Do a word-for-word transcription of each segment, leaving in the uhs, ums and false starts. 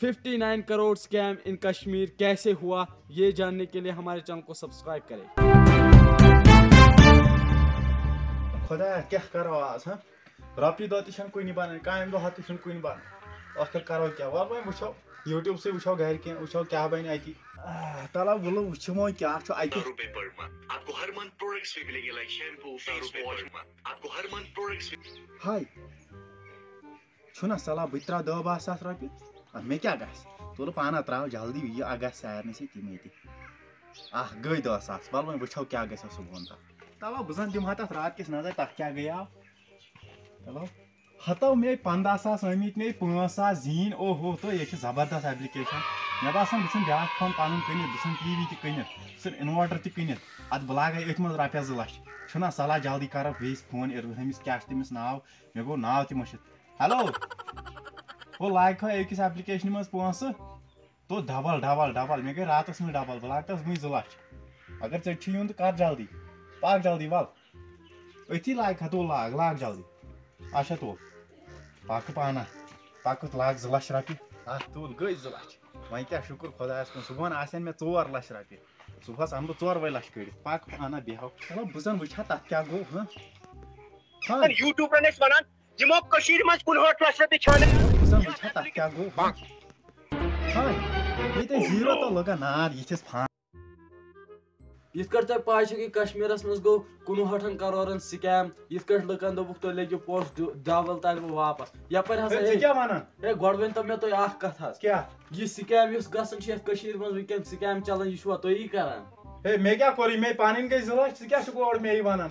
Fifty nine crore scam इन कश्मीर कैसे हुआ, ये जानने के लिए हमारे चैनल को सब्सक्राइब करें। خۄدایا، کیٛاہ کرو آز، ہا؟ رۄپیہِ دۄہ تہِ چھَنہٕ کُنہِ بَنان، کامہِ دۄہ تہِ چھُنہٕ کُنہِ بَنان۔ ٲخٕر کرو کیٛاہ؟ وَلہٕ وۄنۍ وٕچھو، YouTube سٕے وٕچھو گَرِ کینٛہہ، وٕچھو کیٛاہ بَنہِ اَتی۔ آہ، تَلہ وَلہٕ وٕچھو وۄنۍ کیٛاہ چھُ اَتہِ۔ रुपए पर मंथ। आपको हर मंथ प्रोडक्ट्स भी मिलेंगे लाइक शैम्पू, फेस वॉश। आपको हर मंथ प्रोडक्ट्स भी ہاے، چھُنہ صلاح بہٕ تہِ ترٛاوٕ دَہ باہ ساس رۄپیہِ؟ اَدٕ مےٚ کیٛاہ گژھِ؟ تُلہٕ پانہ ترٛاو جلدی، یہِ اَکھ گژھِ سارنٕے سۭتۍ یہِ مےٚ تہِ۔ اَکھ گٔے دَہ ساس، وَلہٕ وۄنۍ وٕچھو کیٛاہ گژھِ صُبحن تام۔ تَوَے بہٕ زَن دِمہٕ ہا تَتھ راتہٕ کِس نظر، تَتھ کیٛاہ گٔیاو۔ چلو، ہَتو مے پنٛداہ ساس آمٕتۍ مے پانٛژھ ساس زیٖنۍ، او ہو، تہٕ یہِ چھِ زبردست ایپلیکیشن۔ مےٚ باسان بہٕ ژھٕنہٕ بیٛاکھ فون پَنُن کٕنِتھ، بہٕ ژھٕنہٕ ٹی وی تہِ کٕنِتھ، بہٕ ژھٕنہٕ اِنوٲٹر تہِ کٕنِتھ، اَدٕ بہٕ لاگہٕ ہا أتھۍ منٛز رۄپیَس زٕ لَچھ۔ چھُنہ صلاح جلدی کَرو بیٚیِس فون، أمِس کیٛاہ چھُ تٔمِس ناو؟ مےٚ گوٚو ناو تہِ مٔشِتھ۔ ہیلو، ہو لاگہٕ ہا أکِس ایپلیکیشنہِ منٛز پونٛسہٕ، تو ڈبل ڈبل ڈبل، مےٚ گٔے راتس منٛز ڈبل، بہٕ لاگہٕ تس وُنۍ زٕ لچھ۔ اگر ژےٚ چھُے یُن تہٕ کر جلدی، پکھ جلدی ول۔ أتھی لاگہٕ ہا تو لاگ لاگ جلدی۔ اچھا تُل، پکہٕ پانہ، پکہٕ لاگ زٕ لچھ رۄپیہِ۔ اکھ تُل گٔے زٕ لچھ۔ وۄنۍ کیٛاہ شُکر خۄدایس کُن، صُبحن آسن مےٚ ژور لچھ رۄپیہِ۔ صُبحس انہٕ بہٕ ژوروے لچھ کٔڑِتھ، پکہٕ پانہ بیٚہو۔ چلو بہٕ زن وٕچھِ ہا تتھ کیٛاہ گوٚو، ہاں؟ ہاں۔ یوٗٹیوٗبرن ٲسۍ ونان یِمو کٔشیٖرِ منٛز کُنہٲٹھ لچھ رۄپیہِ چھانٕے۔ بہٕ زن وٕچھِ ہا تتھ کیٛاہ گوٚو، ہاں؟ ہاں۔ ییٚتہِ زیٖرو تہٕ لُکن نار یِتھِس فان۔ یِتھ کٲٹھۍ تۄہہِ پاے چھِ کہِ کشمیٖرس منٛز گوٚو کُنوُہٹھن کرورن سکیم، یِتھ کٲٹھۍ لُکن دوٚپُکھ تُہۍ لٔگِو پونٛسہٕ ڈو- ڈبل ترِ وۄنۍ واپس۔ یپٲرۍ ہسا ہے، ژٕ ہے، کیٛاہ ونان؟ ہے، گۄڈٕ ؤنۍ تو مےٚ تُہۍ اکھ کتھ حظ۔ کیٛاہ؟ یہِ سکیم یُس گژھان چھُ یتھ کٔشیٖرِ منٛز وٕنکیٚن، سکیم چلان، یہِ چھُوا تُہی کران؟ ہے، مےٚ کیٛاہ کوٚرُے؟ مےٚ پنٕنۍ گٔے زٕ لچھ، ژٕ کیٛاہ چھُکھ اورٕ مےٚ یہِ ونان؟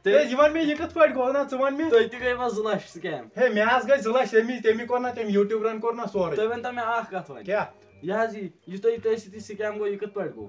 تیٚلہِ ہے، یہِ ون مےٚ، یہِ کِتھ پٲٹھۍ گوٚو؟ نہ، ژٕ ون مےٚ۔ تُہۍ تہِ گٔیوا زٕ لچھ سکیم؟ ہے، مےٚ حظ گٔے زٕ لچھ، تٔمی تٔمی کوٚر نہ، تٔمۍ یوٗٹیوٗبرن کوٚر نہ سورُے۔ تُہۍ ؤنۍ تو مےٚ اکھ کتھ وۄنۍ۔ کیٛاہ؟ یہِ حظ یہِ، یُس تۄہہِ تۄہہِ سۭتۍ یہِ سکیم گوٚو، یہِ کِتھ پٲٹھۍ گوٚو؟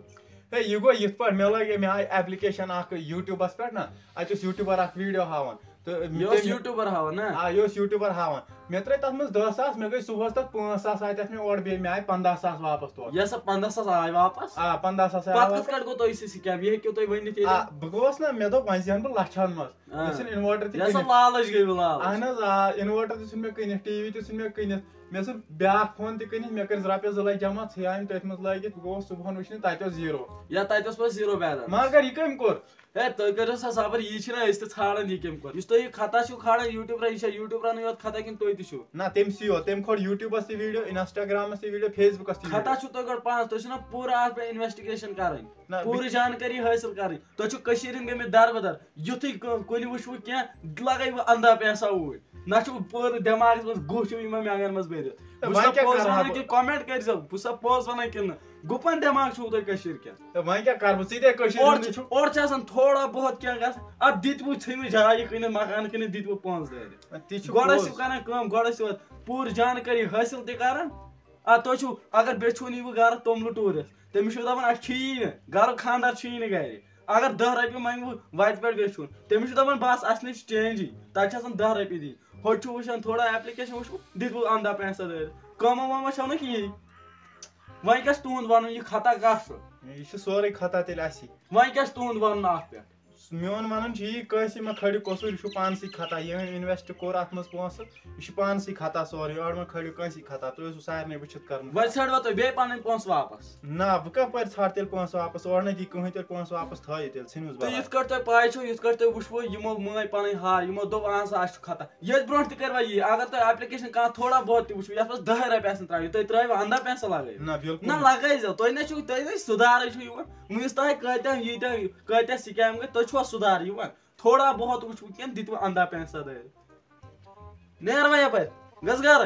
ہے، یہِ گوٚو یِتھ پٲٹھۍ، مےٚ لٲگۍ، مےٚ آیہِ ایپلیکیشن اکھ یوٗٹیوٗبس پٮ۪ٹھ نہ، اتہِ اوس یوٗٹیوٗبر اکھ ویٖڈیو ہاوان۔ تہٕ یہِ اوس تٔمۍ- یوٗٹیوٗبر ہاوان نا؟ آ، یہِ اوس یوٗٹیوٗبر ہاوان۔ مےٚ ترٛٲے تتھ منٛز دہ ساس، مےٚ گٔے صُبحس تتھ پانٛژھ ساس، آیہِ تتھ مےٚ اورٕ بیٚیہِ، مےٚ آیہِ پنٛداہ ساس واپس تورٕ۔ یہِ ہسا پنٛداہ ساس آے واپس۔ آ، پنٛداہ ساس آیہِ پتہٕ واپس۔ کِتھ کٲٹھۍ گوٚو تۄہہِ سُہ سکیم؟ یہِ ہیٚکِو تُہۍ ؤنِتھ ییٚلہِ۔ آ، بہٕ گوٚوس نہ، مےٚ دوٚپ وۄنۍ زینہٕ بہٕ لچھن منٛز۔ آ۔ مےٚ ژھٕن اِنوٲٹر تہِ یہِ ہسا کٕنِتھ۔ لالچ گٔے وۄنۍ لالچ۔ اہن حظ، آ، اِنوٲٹر تہِ ژھُن مےٚ کٕنِتھ، ٹی وی تہِ ژھُن مےٚ کٕنِتھ، مےٚ ژھُن بیٛاکھ فون تہِ کٕنِتھ، مےٚ کٔرۍ رۄپیس زٕ لچھ جمع، ژھیٚیاے تٔتھۍ منٛز لٲگِتھ، بہٕ گوٚوس صُبحن وٕچھنہِ تتہِ اوس زیٖرو۔ یا تتہِ اوس پتہٕ زیٖرو بیلنس۔ مگر یہِ کٔمۍ کوٚر؟ ہے، تُہۍ کٔرِو سا صبر، یہِ چھِنہ أسۍ تہِ ژھانڈان یہِ کٔمۍ کوٚر۔ یُس تُہۍ یہِ خطا چھِو کھالان یوٗٹیوٗبرن، یہِ چھا یوٗٹیوٗبرنٕے یوت خطا کِنہٕ تُہۍ تہِ چھِو؟ نہ، تٔمۍ سٕے یوت، تٔمۍ کھوٚل یوٗٹیوٗبس تہِ ویٖڈیو، انسٹاگرامس تہِ ویٖڈیو، فیس بُکس تہِ خطا ویٖڈیو۔ چھُو تُہۍ گۄڈٕ پانس، تُہۍ چھِو نہ پوٗرٕ اتھ پٮ۪ٹھ انویسٹِگیشن کرٕنۍ، نہ، بہٕ پوٗرٕ جانکٲری حٲصِل کرٕنۍ۔ تُہۍ چھِو کٔشیٖرِ ہٕنٛدۍ گٔمٕتۍ دربدر، یُتھُے کٲ- کُنہِ وٕچھوٕ کینٛہہ، لگٲیوٕ اندا پیسہ اوٗرۍ، نہ چھُو پوٗرٕ دٮ۪ماغس منٛز گُہہ چھُو یِمن مٮ۪نٛگن منٛز بٔرِتھ۔ ہے، بہٕ وۄنۍ چھُسو کیٛاہ پوٚز کرٕ ہا ونان بہٕ؟ کہِ کمنٹ کٔرۍزیو، بہٕ چھُسو پوٚز ونان کِنہٕ نہ؟ گُپن دٮ۪ماغ چھُو تۄہہِ کٔشیٖرِ کٮ۪ن۔ ہے، وۄنۍ کیٛاہ کرٕ بہٕ؟ ژٕ تہِ ہے کٔشیٖرِ اورٕ ہُنٛدُے چھِ- چھُکھ۔ اورٕ چھِ آسان تھوڑا بہت کینٛہہ گژھان، اتھ دِتوٕ ژھٕنوٕ جاے کٕنِتھ، مکان کٕنِتھ، دِتوٕ پونٛسہٕ دٲرِتھ۔ تہِ چھُ گۄڈٕ پوٚز۔ ٲسِو کران کٲم، گۄڈٕ ٲسِو اتھ پوٗرٕ جانکٲری حٲصِل تہِ کران۔ اتھ تُہۍ چھِو، اگر بیٚچھُن یِیوٕ گرٕ توٚملہٕ ٹوٗرِس، تٔمِس چھُو دپان اسہِ چھُیی نہٕ، گرُک خانٛدار چھُیی نہٕ گرِ۔ اگر دہ رۄپیہِ منٛگوٕ وتہِ پٮ۪ٹھ بیٚچھُن، تٔمِس چھُ دپان بس اسہِ نہٕ چھِ چینجی، تتہِ چھِ آسان دہ رۄپیہِ دِنۍ۔ ہوٚتہِ چھُو وٕچھان تھوڑا ایپلیکیشن وٕچھوٕ، دِتوٕ اندا پیسہ دٲرِتھ۔ کٲمہ وٲمہ چھو نہٕ کِہیٖنۍ۔ وۄنۍ کیٛاہ چھُ تُہُنٛد ونُن، یہِ خطا کتھ چھُ؟ یہِ چھُ سورُے خطا تیٚلہِ اسی۔ وۄنۍ کیٛاہ چھُ تُہُنٛد ونُن اتھ پٮ۪ٹھ؟ میون ونُن چھُ یی، کٲنٛسہِ مہ کھٲلِو قصوٗر، یہِ چھُ پانسٕے خطا، ییٚمۍ انویسٹ کوٚر اتھ منٛز پونٛسہٕ، یہِ چھُ پانسٕے خطا سورُے، یورٕ مہ کھٲلِو کٲنٛسے خطا، تُہۍ ٲسِو سارنٕے وٕچھِتھ کرُن۔ وۄنۍ ژھٲنٛڈوا تُہۍ بیٚیہِ پنٕنۍ پونٛسہٕ واپس؟ نہ، بہٕ کپٲرۍ ژھانڈٕ تیٚلہِ پونٛسہٕ واپس؟ اورٕ نہ دی کٕہٕنۍ تیٚلہِ پونٛسہٕ واپس، تھٲیِو تیٚلہِ، ژھٕنِوس تہٕ بلاے۔ یِتھ کٲٹھۍ تۄہہِ پاے چھو، یِتھ کٲٹھۍ تۄہہِ وٕچھوٕ، یِمو مٲنۍ پنٕنۍ ہار، یِمو دوٚپ اہن سا اسہِ چھُ خطا۔ ییٚتہِ برونٛٹھ تہِ کٔروا یی، اگر تۄہہِ ایپلیکیشن کانٛہہ تھوڑا بہت تہِ وٕچھوٕ، یتھ منٛز دہ رۄپیہِ آسن ترٛاوٕنۍ، تُہۍ ترٛٲیوا اندا پیسہ لگٲیِتھ؟ نہ، بِلکُل نہ نہٕ۔ لگٲیزیو، تُہۍ نہ چھِو، تُہۍ نہ سُدھارٕے چھِو یِوان۔ وٕنِس تام کۭتیاہ ییٖتیاہ کۭتیاہ سکیم گٔے، تُہۍ چھُوا سُدھار یِوان؟ تھوڑا بہت وٕچھوٕ کینٛہہ، دِتوٕ اندا پیسہ دٲرِتھ۔ نیر وۄنۍ یپٲرۍ، گژھ گرٕ۔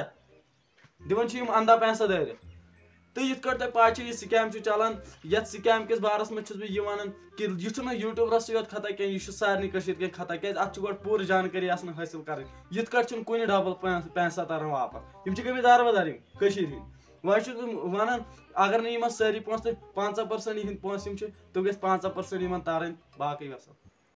دِوان چھِ یِم اندا پیسہ دٲرِتھ۔ تہٕ یِتھ کٲٹھۍ تۄہہِ پاے چھِ، یہِ سکیم چھُ چلان، یتھ سکیم کِس بارس منٛز چھُس بہٕ یہِ ونان کہِ یہِ چھُنہٕ یوٗٹیوٗبرسٕے یوت خطا کینٛہہ، یہِ چھُ سارنٕے کٔشیٖرِ کٮ۪ن خطا، کیازِ اتھ چھُ گۄڈٕ پوٗرٕ جانکٲری آسان حٲصِل کرٕنۍ۔ یِتھ کٲٹھۍ چھُنہٕ کُنہِ ڈبل پونٛسہٕ، پونٛسہٕ تران واپس۔ یِم چھِ گٔمٕتۍ داربدار یِم کٔشیٖرِ ہٕنٛدۍ۔ وۄنۍ چھُس بہٕ ونان، اگر نہٕ یِمن سٲری پونٛسہٕ تہٕ پنٛژاہ پٔرسنٹ یِہِنٛدۍ پونٛسہٕ یِم چھِ، تِم گژھِ پنٛژاہ پٔرسنٹ یِمن ترٕنۍ۔ باقٕے وسلام۔